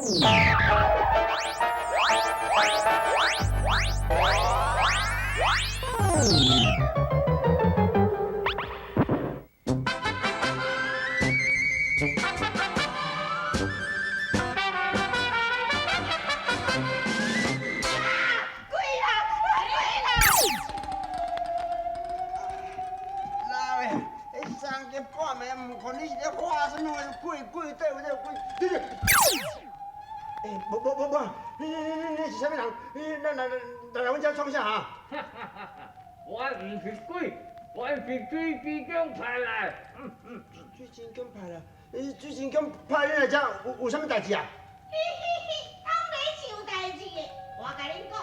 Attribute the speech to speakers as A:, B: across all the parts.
A: 鬼啦！鬼啦！
B: 老的，彼三更半暝毋睏，你是咧喊啥物话？鬼鬼底有咧鬼？你這，欸，無無無無，你你你你是啥物人？你來來來來阮遮創啥啊？
C: 我毋是鬼，我是水晶宮派來。
B: 水晶宮派來，水晶宮派你來遮有有啥物代誌啊？
A: 嘿嘿嘿，攏咧想代誌的。我共恁講，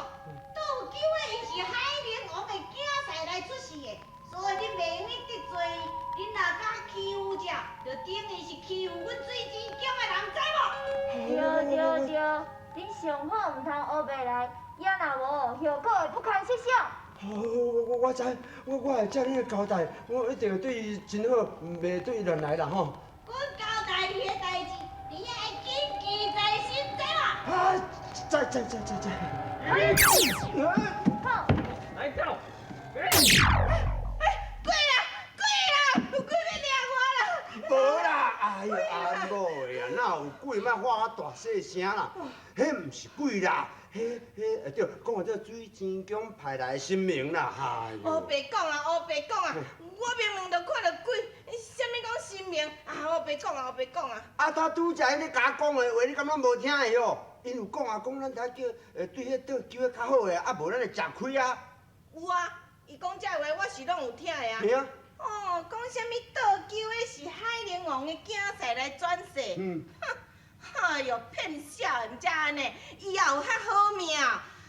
A: 倒勼的伊是海陵王的囝婿來出世的，所以恁袂用去得罪伊。恁若敢欺負者，就等於是欺負阮水晶宮的人，知無？
D: 對對對，恁上好毋通烏白來，也若無，後果會不堪設想。
B: 好，我我知，我我會照恁的交代，我一定會對伊真好，袂對伊亂來啦吼。
A: 阮交代你的代誌，你愛謹記在心，知無？
B: 啊，知知知知知。
D: 好，
C: 來走。
A: 哎，鬼啦，鬼啦，有鬼欲掠我啦！
B: 無啦，哎喲，阿某的啊，哪有鬼？莫喊啊大細聲啦，彼毋是鬼啦，彼彼對，講的這水晶宮派來的神明啦，哎喲。
A: 烏白講啊，烏白講啊！我明明就看著鬼，啥物講神明啊？烏白講啊，烏白講啊！
B: 啊，他拄才𪜶咧共我講的話，你敢攏無聽會哦？𪜶有講啊，講咱著愛叫對彼倒勼的較好的，啊無咱會食虧啊。
A: 有啊，伊講這話我是攏有聽的啊。
B: 嘿啊。
A: 哦，講啥物倒勼的是海陵王的囝婿來轉世。哼，哎喲，騙笑的，毋才按呢，伊也有較好命。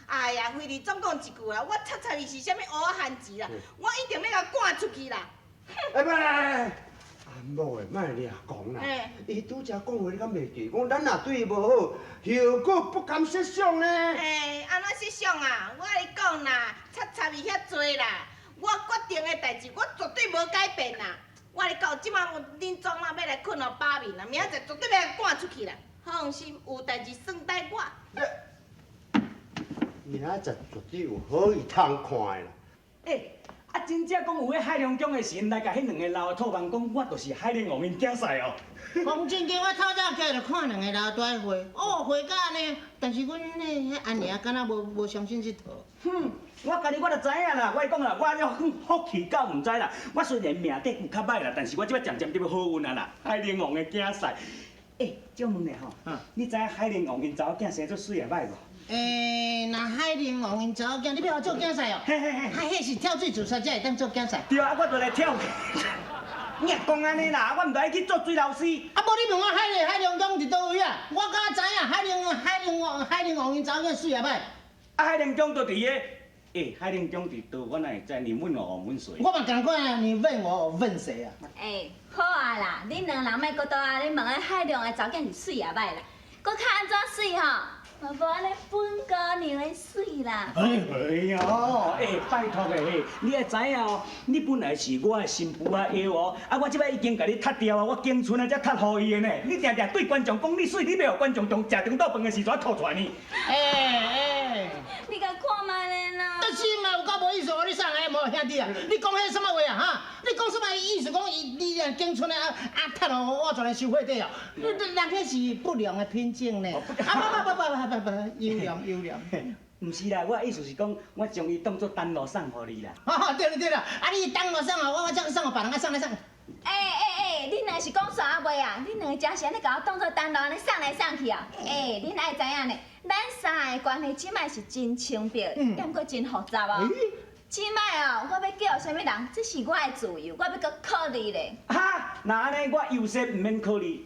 A: 哎呀，非得總講一句啦，我插插伊是啥物烏仔番薯啦，我一定欲共趕出去啦。
B: 哎，莫來，阿某的，莫掠狂啦！伊拄才講話，你敢袂記？講咱若對伊無好，後果不堪設想呢。
A: 欸，按怎設想啊？我共你講啦，插插伊遐濟啦，我決定的代誌，我絕對無改變啦。我共你講，這擺恁祖媽欲來睏予飽眠啦，明仔載絕對欲共趕出去啦。放心，有代誌算代我。
B: 明仔載絕對有好戲通看的啦。
E: 欸，啊，真正講有彼海龍宮的神來共彼兩個老的托夢講，我就是海陵王𪜶囝婿哦。
F: 講正經，我透早起來就看兩個老大會，哦，會甲按呢，但是阮彼阿娘敢若無無相信這套。
E: 哼，我家己我就知影啦，我講啦，我了福氣到毋知啦。我雖然命底有較歹啦，但是我這擺漸漸得欲好運啊啦。海陵王的囝婿，欸，借問咧吼，你知影海陵王𪜶查某囝生做媠抑歹無？
F: 欸，若海陵王𪜶查某囝，你欲予我做囝婿哦？
E: 嘿嘿嘿，
F: 啊，彼是跳水自殺才會當做囝婿。
E: 對啊，我就來跳。你若講按呢啦，我毋就愛去做水老師。
F: 啊，無你問我海陵海龍宮佇佗位啊？我敢知影海陵海陵王海陵王𪜶查某囝媠抑歹。
E: 啊，海陵宮就佇个，欸，海陵宮佇佗，我哪會知？你問我，我問誰？
F: 我嘛仝款啊，你問我，我問誰啊？
G: 欸，好啊啦，恁兩人莫閣倒啊！你問彼海龍的查某囝是媠抑歹啦，閣較按怎媠吼？嘛無按呢本姑娘的媠啦。
E: 哎喲，欸，拜託的嘿，你愛知影哦，你本來是我的新婦仔腰哦，啊，我這擺已經共你踢掉啊，我景春啊才踢予伊的呢。你定定對觀眾講你媠，你欲予觀眾從食中晝飯的時陣吐出來呢？
F: 欸欸，
G: 你共看覓咧啦？
F: 但是嘛有夠無意思，我你啥人無兄弟啊？你講彼啥物話啊？哈？你講啥物意思？講伊你啊景春啊啊踢予我全來收貨底哦？你人彼是不良的品種呢？啊不不不不不不，優良優良。
E: 毋是啦，我的意思是講，我將伊當做銅鑼送予你啦。
F: 哦，對啦對啦，啊你銅鑼送予我，我才送予別人，啊送來送。
G: 欸欸欸，恁兩個是講煞啊未啊？恁兩個真是按呢共我當做銅鑼按呢送來送去啊？欸，恁愛知影呢？咱三个關係這擺是真清白，猶閣真複雜哦。這擺哦，我欲叫啥物人，這是我的自由，我欲閣考慮咧。
E: 哈，若按呢，我優先毋免考慮。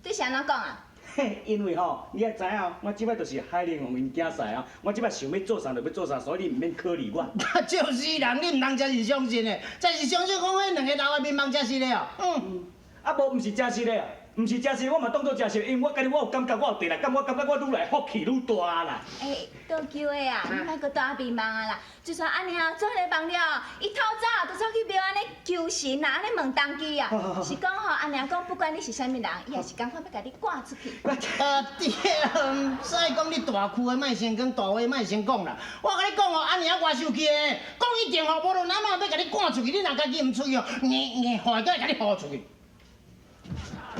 G: 你是按怎講啊？
E: 嘿，因為吼，你愛知影，我這擺就是海陵王𪜶囝婿啊，我這擺想欲做啥就欲做啥，所以你毋免考慮我。
F: 笑死人！你毋通這是相信的，這是相信講彼兩个老的面目才是的哦。
E: 嗯，啊無毋是真實的。毋是誠實，我嘛當做誠實，因為我家己我有感覺，我有第六感，我感覺我愈來福氣愈大啦。
G: 欸，倒勼的啊，你莫閣大迷茫啊啦！就算按呢啊，做彼个梦了，伊透早就走去庙按呢求神啦，按呢問童乩啊，是講吼，按呢講，不管你是啥物人，伊也是仝款欲共你趕出去。
F: 啊對，毋使講你大區的莫先講，大話莫先講啦。我共你講哦，按呢我生氣的，講一定吼，無論按怎欲共你趕出去，你若家己毋出去哦，硬硬予會共你予出去。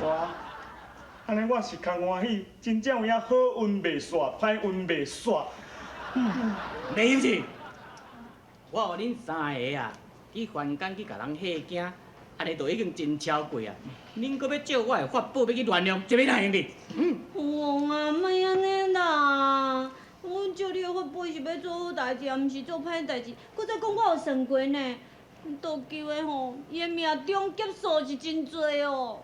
E: 哇！按呢我是較歡喜，真正有影好運袂煞，歹運袂煞。
H: 沒有事，我予恁三个啊，去凡間去共人嚇驚，按呢就已經真超過啊！恁閣欲借我的法寶欲去亂用，這欲哪會用得？
A: 父王啊，莫按呢啦！阮借你的法寶是欲做好代誌，毋是做歹代誌。閣再講我有算過呢，倒勼的吼，伊的命中劫數是真濟哦。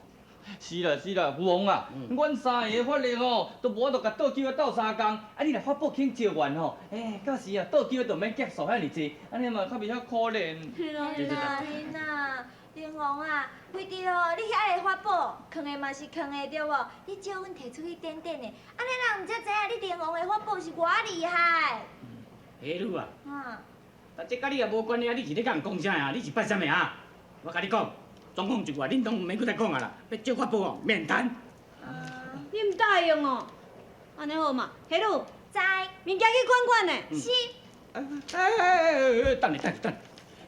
C: 是啦是啦，父王啊，阮三个的法力吼，都無法度共倒勼的鬥相共。啊，你若法寶肯借阮吼，欸，到時啊，倒勼的就免劫數遐爾濟，按呢嘛較袂遐可憐。
D: 嘿啦嘿啦嘿啦，靈王啊，非得哦，你遐个法寶，囥的嘛是囥的對無？你借阮提出去點點的，按呢人毋才知影你靈王的法寶是偌厲害。
H: 彼女啊，
D: 啊，
H: 這佮你也無關係啊！你是咧共人講啥啊？你是拜啥物啊？我共你講。總共一句話，恁攏毋免閣再講啊啦！欲借法寶哦，免談。
A: 你毋答應哦？按呢好嘛，彼女，
D: 知。
A: 物件去款款的。
D: 是。
H: 哎哎哎，等下等下等。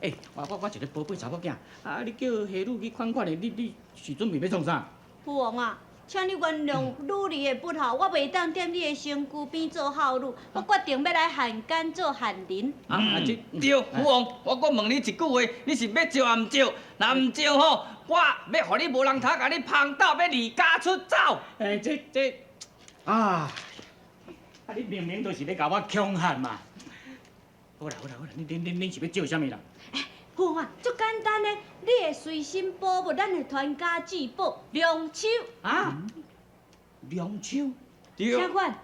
H: 欸，我一个寶貝查某囝，啊，你叫彼女去款款的，你是準備欲創啥？
A: 父王啊，請你原諒女兒的不孝，我袂當踮你的身軀邊做孝女，我決定欲來漢奸做漢人。
H: 啊，這
C: 對，父王，我閣問你一句話，你是欲招抑毋招？若毋招吼，我欲予你無人頭，共你捧斗，欲離家出走。
H: 欸，這啊，啊，你明明就是咧共我恐嚇嘛！好啦好啦好啦，恁是欲招啥物啦？
A: 欸，父王啊，足簡單的，你的隨身寶物，咱的傳家之寶龍鬚。
H: 啊？龍鬚？
C: 對。
A: 啥款？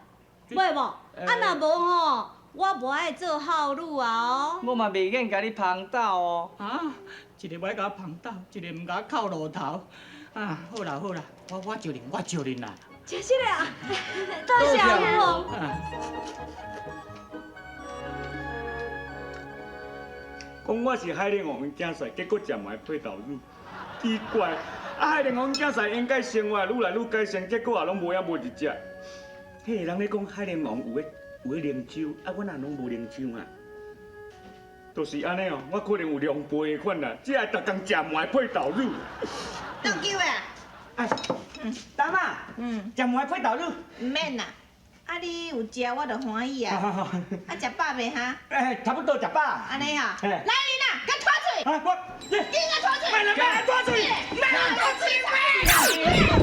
A: 買無？啊，若無吼，我無愛做孝女啊哦。
C: 我嘛袂願共你捧斗哦。
H: 啊？一个無愛共我捧斗，一个毋共我哭露頭。啊，好啦好啦，我招認，我招認啦。
A: 真實的啊！多謝父王。
E: 講我是海陵王的囝婿，結果食糜配豆乳，奇怪！啊，海陵王囝婿應該生活愈來愈改善，結果也攏無影無一隻。彼个人咧講海陵王有彼靈芝，啊，阮哪攏無靈芝啊？就是按呢哦，我可能有龍背的款啦，才會逐工食糜配豆乳。
A: 倒勼的。
E: 哎，大媽，食糜配豆乳。
A: 毋免啦，啊你有食我就歡喜啊。啊，食飽未哈？
E: 哎，差不多食飽。
A: 按呢哈。來人啊，共拖出去！
E: 啊，我，
A: 緊共拖出去！
E: 免啦，免拖出去，免拖出去。